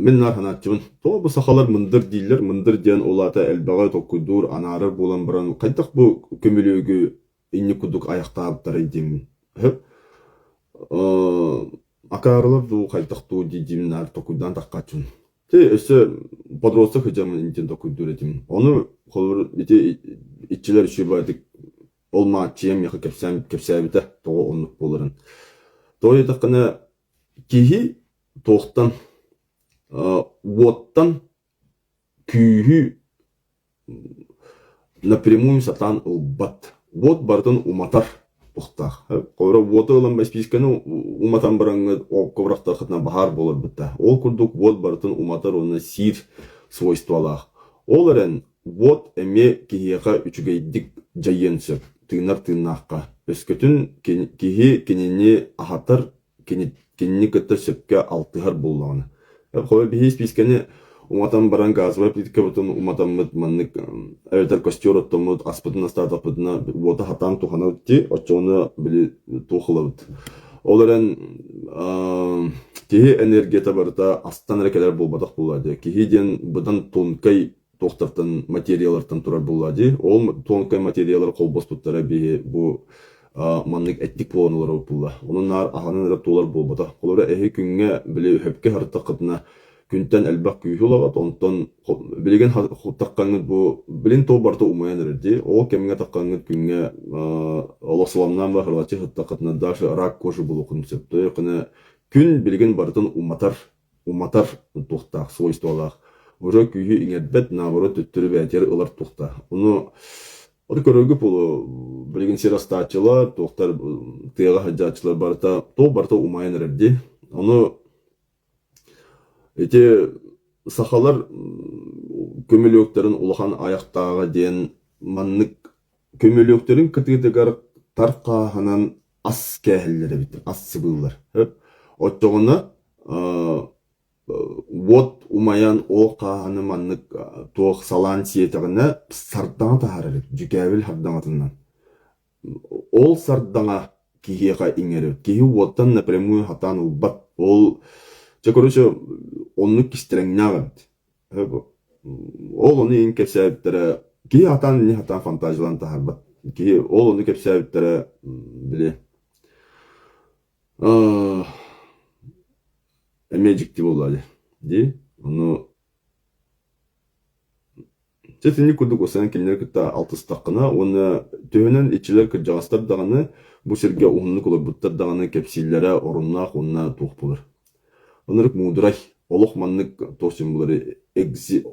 Мин наар санааччыбын, тоҕо бу сахалар мындыр дииллэр, мындыр диэн ол аата элбэҕи толкуйдуур, анаарар буолан баран хайдах бу көмүлүөгү инник курдук айахтаабыттарай диэммин. Сөп. Акаарылар дуу, хайдах дуу дии-диибин наар толкуйдаан таххааччыбын. Ти өссө подросток сылдьаммын интин толкуйдуур этим. Ону холобур ити иччилэр үчүгэй баҕайытык ол мааччыйам миэхэ кэпсээн кэпсээбитэ тоҕо оннук буоларын. Тоҕо диэтэххинэ киһи туохтан уоттан күүһү напрямую сатаан ылбат. Уот барытын уматар туохтаах. Холобура уоту ылан испиискэни уматан бараҥҥыт окко бырахтаххытына баһаар буолар бытта. Ол курдук уот барытын уматар уонна сиир свойстволаах. Ол эрэн уот эмиэ киһиэхэ үчүгэйдик дьайыан сөп, тыынар тыыннаахха. Өскөтүн киһи кинини аһатар кини кинини кытта сөпкө алтыһар буоллаҕына. Холобур, биһи испиискэни уматан баран газовай плиткабытын уматаммыт маннык эбэтэр костер оттоммут аспытын астаатахпытына уота хатаан туханабыт дии, оччоҕуна били туох ылабыт. Ол эрэн киһи энергията барыта астан эрэ кэлэр буолбатах буолуо дии. Киһи диэн быдан тонкай туохтартан материялартан турар буолла дии. Ол тонкай материялар холбоспуттара биһи бу маннык эттик буолан олоробут буолла. Онон наар аһанан эрэ туолар буолбатах. Холобура эһи күҥҥэ били хөпкө сырыттаххытына күнтэн элбэх күүһү ылаҕыт, онтон билигин таххаҥҥыт бу билин тол барыта умайан эрэр дии. Ол кэмҥэ таххаҥҥыт күҥҥэ олох сыламнаан бар харлаччы сыттаххытына даже рак кожи буолуоххун сөп. Күн билигин барытын уматар уматар туохтаах, свойстволаах. Уже күүһү иҥэрбэт, наоборот, төттөрү бэйэтигэр ылар туохтаах. Ону ону көрөргө буолуо, билигин сир астааччылар, туохтар тыаҕа сылдьааччылар барыта, туох барыта умайан эрэр дии. Ону ити сахалар көмүлүөктэрин улахан айахтааҕа диэн маннык көмүлүөктэрин кытыытыгар тар хааһынан ас кээһэллэр эбит, ас сыбыыллар. Оччоҕуна уот умайан ол хааһыны маннык туох салаан сиэтэҕинэ сардаҥа таһаарар эбит, дьүкээбил сардаҥатынан. Ол сардаҥа киһиэхэ иҥэр эбит. Киһи уоттан напрямую хатаан ылбат. Ол чэ короче оннук кистэлэҥнээх эбит. Ол ону иһин кэпсээбиттэрэ киһи сатаан инни сатаан фантазиялаан таһаарбат. Киһи ол ону кэпсээбиттэрэ били эмиэ дьикти буолла дии. Дии ону чэ итинник курдук уосанан кинилэри кытта алтыстаххына уонна төһөнөн иччилэр кырдьаҕастар даҕаны бу сиргэ уһуннук олорбуттар даҕаны кэпсииллэрэ оруннаах уонна туох буолар. Ынырык муударай, олох маннык туох символлары экзи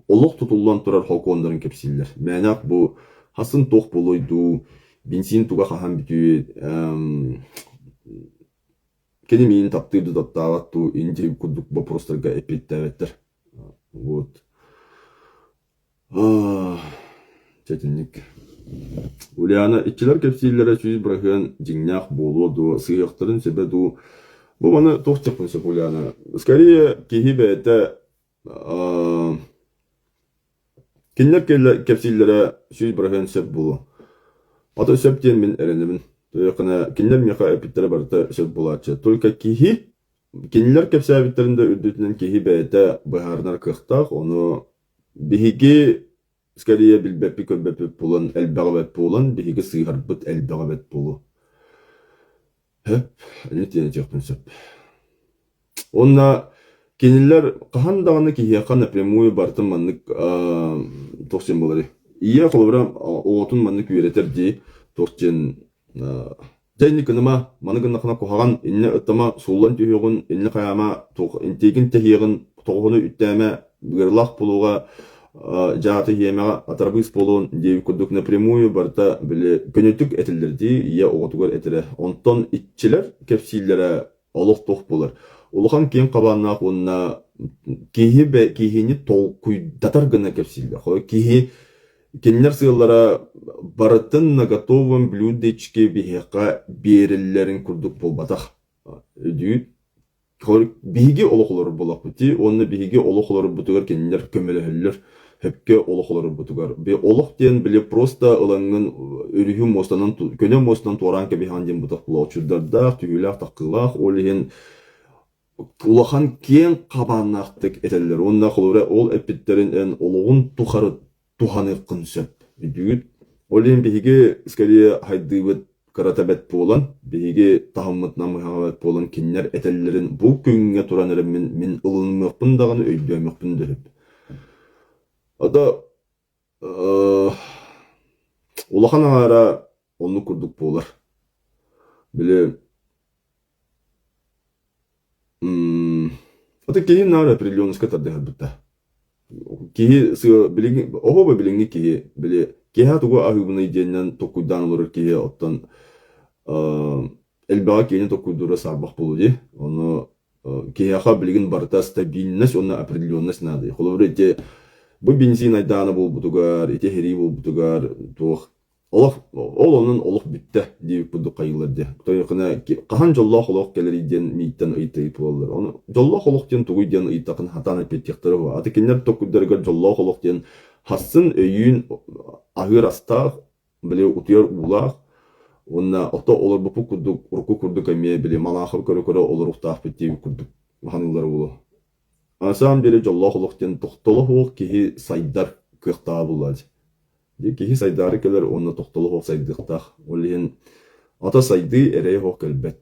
олох тутуллан турар хокуоннарын кэпсииллэр. Мээнэх бу хасын туох буолуой дуу, бензин туга хаһан бүтүүй, кини миин таптыыр дуу таптаабат дуу инди курдук боппуруостарга эппиэттээбэттэр. Вот. Чэ итинник. Ульяна, иччилэр кэпсииллэрэ 100% дьиҥнээх буолуо дуо, сыыһыахтарын сөбө дуу? Бу маны туох диэхпин сөп, Ульяна? Скорее, киһи бэйэтэ кинилэр кэпсииллэрэ 100% сөп буолуо. Ото сөп диэн мин эрэнэбин. Кинилэр миэхэ эппиттэрэ барыта сөп буолааччы. Только киһи кинилэр кэпсээбиттэрин да үрдүтүнэн киһи бэйэтэ быһаарынар кыахтаах, ону Биһиги скорее билбэппит-көрбөппүт буолан, элбэҕи эбэт буолан, биһиги сыыһарбыт элбэҕи эбэт буолуо. Сөп, инник диэн этиэхпин сөп. Уонна кинилэр хаһан даҕаны киһиэхэ напрямую барытын маннык туох диэн буоларый? Ийэ холобура оҕотун маннык үөрэтэр дии, туох диэн Дьэ инник гыныма, маны гыннаххына куһаҕан, иннэ ыттама, сууллан түһүөҕүн, иннэ хайаама, туох интиигин тэһиэҕин, тоҕоһуну үттээмэ, ыарыылаах буолуоҕа, дьааты иһиэмэҕэ атарабыыс буолуон диэбит курдук напрямую барыта били көнөтүк этиллэр дии ийэ оҕотугар этэрэ. Онтон иччилэр кэпсииллэрэ олох туох буолар. Улахан киэҥ хабааннаах уонна киһи киһини толкуйдатар гына кэпсииллэр. Киһи Кинилэр сыаллара барытын на готовом блюдечке биһиэхэ биэрэллэрин курдук буолбатах. Өйдүүр. Биһиги олох олорор буоллахпыт дии уонна биһиги олох олорорбутугар кинилэр көмөлөһөллөр сөпкө олох олорорбутугар. Олох диэн били просто ылаҥҥын өрүһү муостанан көнө муостанан туораан кэбиһэҕин диэн бутах буолуох чурдардаах, түһүүлээх-таххыылаах ол иһин. Улахан киэҥ хабааннаахтык этэллэр уонна холобура ол эппиттэрин эн олоҕун тухары туһаныаххын сөп. Өйдүүгүт? Ол иһин биһиги скорее хайдыыбыт кырата бэрт буолан, биһиги таһыммыт намыһаҕа бэрт буолан кинилэр этэллэрин бу күҥҥэ туран эрэ мин, мин ылынымыахпын даҕаны өйдөөмүөхпүн да сөп. Ото улахан аҥаара оннук курдук буолар. Били Аты киһи наар определенноска тардыһарбыта. Киһи сыа билиҥҥи оһуоба билиҥҥи киһи били киэһэ тугу аһыыбыный диэнинэн толкуйдаан олорор киһи оттон элбэҕи киһини толкуйдуура саарбах буолуо дии. Ону киһиэхэ билигин барыта стабильность уонна определенность наада. Холобура ити бу бензин айдаана буолбутугар, ити эһэрии буолбутугар туох Олох ол онон олох бүттэ диэбит курдук хайыылар дии. Тойохуна хаһан дьоллоох олох кэлэрий диэн мииттэн ыйытыы буолаллар. Ону дьоллоох олох диэн тугуй диэн ыйыттаххына хатаан эппиэттиэхтэрэ уһу. Аты кинилэр толкуйдарыгар дьоллоох олох диэн хассын өйүүн аһыыр астаах, били утуйар уулаах уонна ото олорбуппут курдук урукку курдук эмиэ били малаахы көрө-көрө олоруохтаахпыт диэбит курдук ханыыллара буолуо. На самом деле дьоллоох олох диэн тохтоло суох киһи сайдар кыахтааҕа буоллаҕа дии. Дьэ киһи сайдаары кэлэр уонна тохтоло суох сайдыахтаах. Ол иһин ата сайдыы эрэйэ суох кэлбэт.